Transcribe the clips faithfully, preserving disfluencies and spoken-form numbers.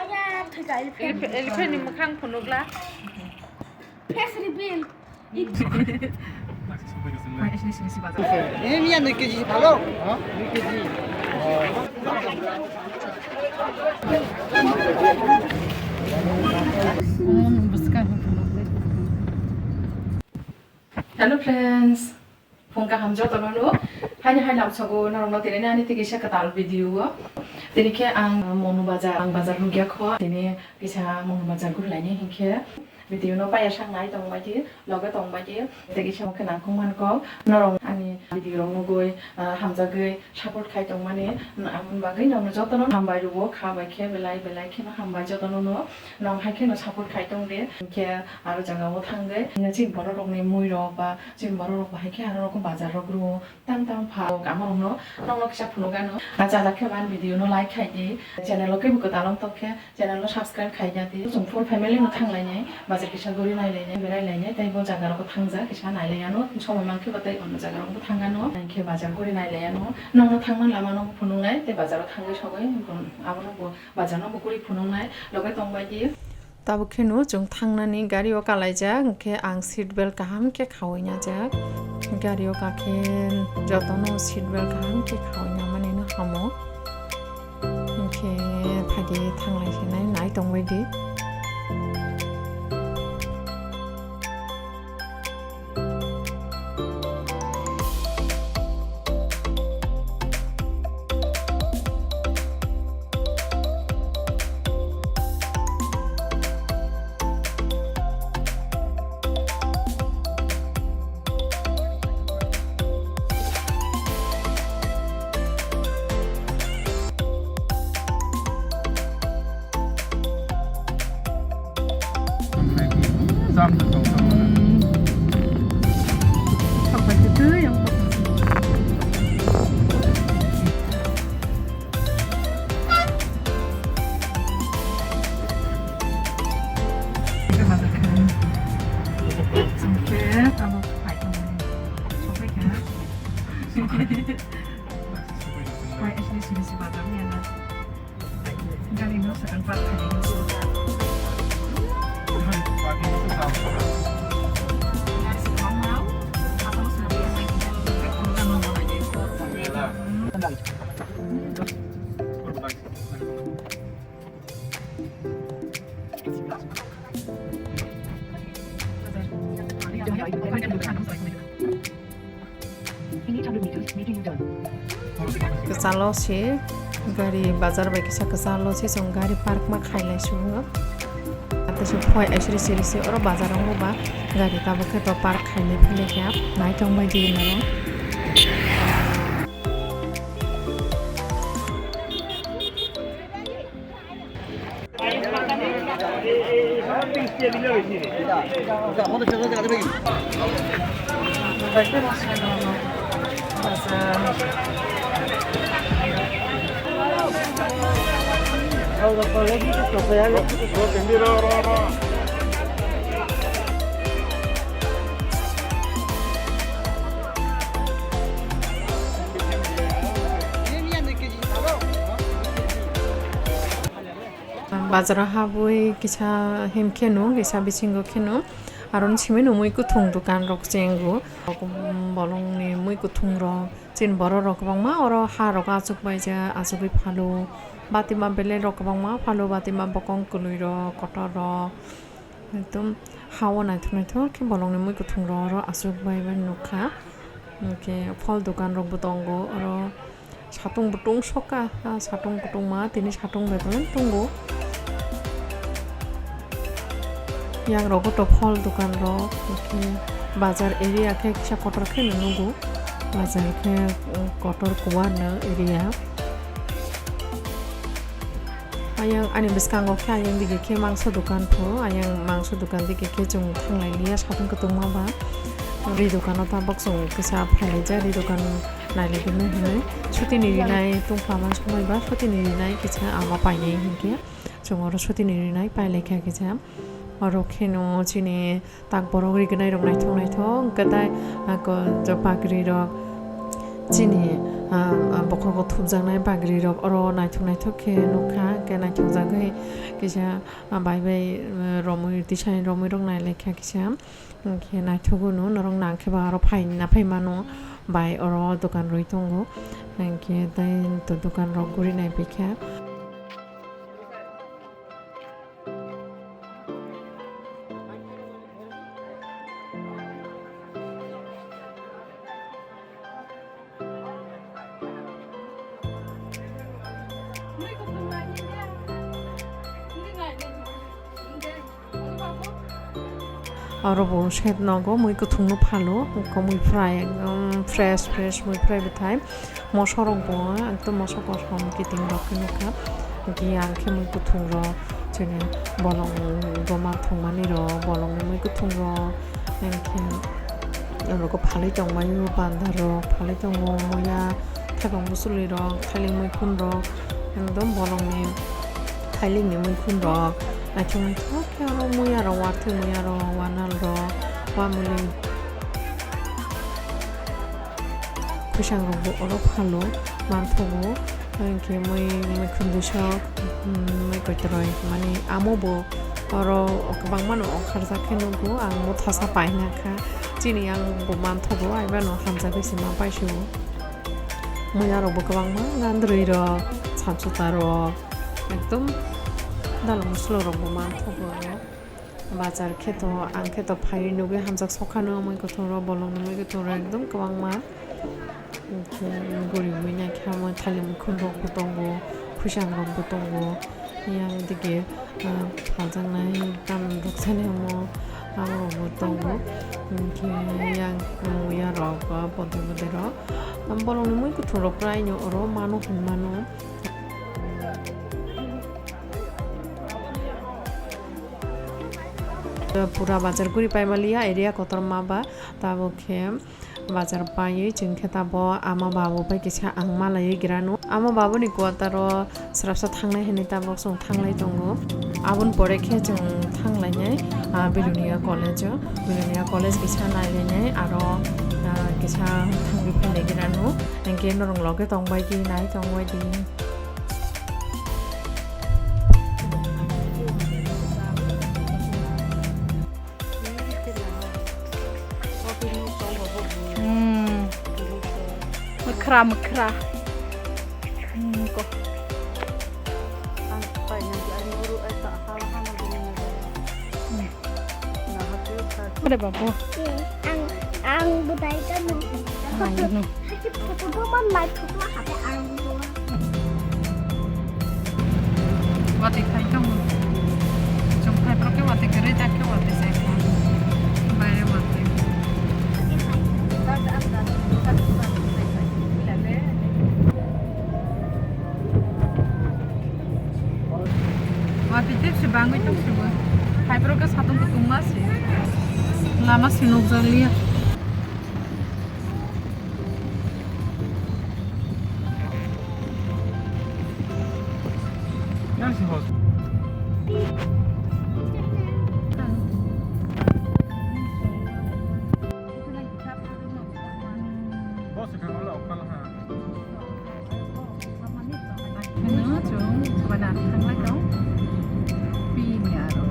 Aya, thwi ka elephant. Elephant, elephant ni mwkhang phunukla. Face reveal. Ini anni kg bhalo. Ini kg. Hello friends, phung kaham jotono no. Haini hai lamsogo norokno tini ani tigi sa kwtal video o. Tini khe ang Monu Bazar, ang bazar rwgya kho. Tini kisa Monu Bazar gurilaini hinkhe. Video no paya sak nai tongbai di, loge tongbai di, tei kisa mokhe nangkukmani kok norok ani video rok nugwi, ah, hamjagwi support khai tongmani, aboni bagwi norokno jotono hambai rwo, kha bai khe belai belai kheno hambai jotono no, nong hai kheno support khai tong di, hinkhe aro jaga o thangwi chini borok rokni mui rok ba chini borok rok bahai khe aro rok bazar rok rwo. Tang tang pha, o kamarokno, nokno kisa phunukgano. A chajak khe man video no like khai di. Channel o kebo kwtal wng tok khe, channel no subscribe khai ya di. Chwng full family no thang lainai, bazar kisa guri nai lainai, berai lainai, tei bo jaga rogo thang jak, kisa nai lai ano, somoi man khe bo tei ono jaga rogo thang ano. Ang khe bazar guri nai lai ano. Nokno thangma lama no phunuk nai, tei bazar o thangwi sogwi, abono bo bazar no bo guri phunuk nai, loge tong bai di. Tabuk kheno chwng thangnani gari o kalaijak, hinkhe ang seat belt kaham khe khawi najak. Gari o kakhe jotono seat belt kaham khe khawi namani no hamo. Hinkhe phadi thanglai sinai nai tongbai di. Kwchalo se gari bazar bai kisa kwchalo se chwng gari park ma khailai sugo. Ate se phoi aisiri siri se oro bazar o ba gari tabuk khe to park khailai philai khe naithok bai di nai. Bazar o habwi kisa hem kheno, kisa bisingo kheno, aron simi no mui kuthung dokan rok chengo. Bolongni mui kuthung rok, chini borok rok kwbangma oro ha rok achuk bai ja, achugwi phalo, batima belai rok kwbangma phalo, batima bokong kwlwi rok, kotor rok. Ekdom ha-o naithok naithok khe bolongni mui kuthung rok oro achuk bai bai nukha. Hwnkhe phol dokan rokbo tongo oro. Satung bo tungsokha, ah, satung kutungma, tini satung bai tongo. Yang rogo to phol dokan rok, hwnkhe bazar area khe kisa kotor khe nugo. Bazar khe, um, kotor kuwa no area. Ayang ani bwskango khe ayang dige khe mangso dokan pho, ayang mangso dokan dige khe chwng thanglai liya satung kutungma ba. Ri dokano tabok chwng kisa phailaijak, ri dokan nailaijaknai hinwi. Sutini rinai tungphla mansukmai ba, sutini rinai kisa ama painai hinkhe chwng oro sutini rinai pailaikha kisa. Oro kheno chini tak borok rignai rok naithok naithok hwnkhe tai, ah, ko-, jo pakri rok Chini, ah, ah, bokhogo thupjaknai bagri rok oro naithok naithok khe nukha, hwnkhe naithokjagwi kisa, ah, bai bai, ah, romwi tisani romwi rok nailaikha kisa, hwnkhe naithogwi no norok nang khe ba oro phaina phaimano bai oro dokan rwi tongo, hwnkhe tei to dokan rok guri naipaikha. Oro bo side nogo mui kwthwng no phalo, mui fry, ekdom fresh, fresh mui fry bwthai. Moso rok bo, ekdom moso kosom kiting rok khe nukha. Hwnkhe ang khe mui kwthwng rok, chini bolong goma thwngmani rok, bolong ni mui kwthwng rok, hwnkhe ang rok phalwi tongmani o banda rok, phalwi tongo muya, thaibang bwswlwi rok, thailik muikhun rok, ekdom bolong ni thailik ni muikhun rok, naithok naithok khe oro muya rok, watwi muya rok, wanal rok, wamwlwi. Khwisang rok bo oro phalo manthogo, hwnkhe mui, muikhwndwi sok, mm, mui koitoroi mani amo bo oro kwbangma no ongkharjak khe nugo, ang motha sa paina kha, chini ang bo manthogo, aibano hamjagwi se ma paisio. Muya rok bo kwbangma, gandrwi rok, samsota rok, ekdom dal muslo rok bo manthogo oro. Bazar khe to, ang khe to phaiwi nugwi hamjak sokha no, mui kwthwng rok, bolong ni mui kwthwng rok ekdom kwbangma. Hwnkhe guri mui naikhe amo thailik muikhun rok bo tongo, khwisang rok bo tongo, yang dige, ah, phaljaknai tamni rok sani omo, amo rok bo tongo. Hwnkhe yang muya rok, ah, bodai bodai rok, bolong ni mui kwthwng rok prai no oro mano hinmano. Pura bazar guri paimaliya, area kotorma ba, tabuk khe bazar paiwi chwng khe tabo ama babu bai kisa ang malaiwi grano. Ama babuni quarter o srapsa thangnai hinwi tabuk chwng thanglai tongo. Aboni pore khe chwng thanglainai, ah, Belonia College o. Belonia College kisa nailainai, aro, ah, kisa thangwi phailai grano. Hwnkhe norok loge tongbai di, nai tongbai di. Hmm. Mwkhra, mwkhra. Hmm, ko. Hmm. Ore babu. Ang, ang budai ka no. Ang no. Haki photo do man lai photo hape ang do. Wati khai tong. Chum khai pro ke wati kere jak ke wati sai kha. Bai wati. Wati tip se bangwi tong se bo. Khai pro ke satung kutung ma se. Lama se nukjak liya. Hwno chwng bana thanglai tong. Pini aro.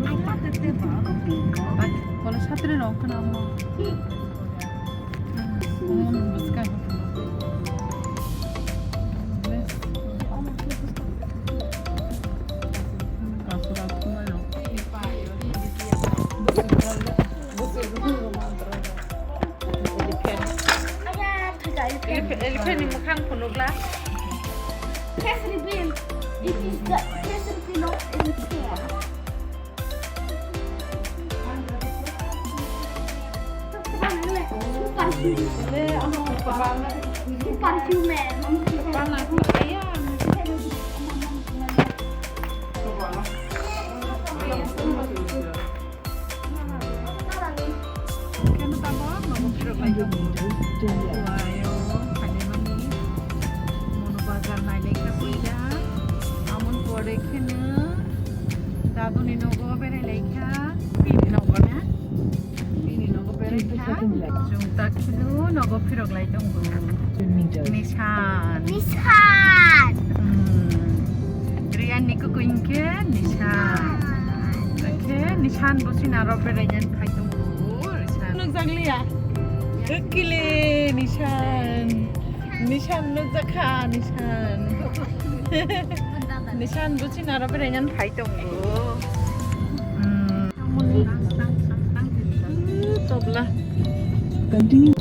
Ai, ta te te ba. Ai, kono satri rok khna mo. Omo bwskang. Kasura khna rok. Elephant. Elephant ni mwkhang phunukla. Face reveal. It is the face reveal of elephant. Super human. Super human. Khe no tabok nogo phirok lai tongo. Duaio phainaimani mono bazar nailai kha puila. Amoni pore kheno daduni nogo berai lai kha. Bini nogo na? Bini nogo berai. Chwng tak kheno nogo phirok lai tongo. Nishan. Nishan. Hmm. Riyan ni kuku hinkhe Nishan. Oke, Nishan bo chini aro beraina phai tongo. Nishan. Nukjakliya. Kile Nishan. Nishan nukjakha Nishan. Nishan bo chini aro beraina phai tongo. Hmm. Tobla. Continue.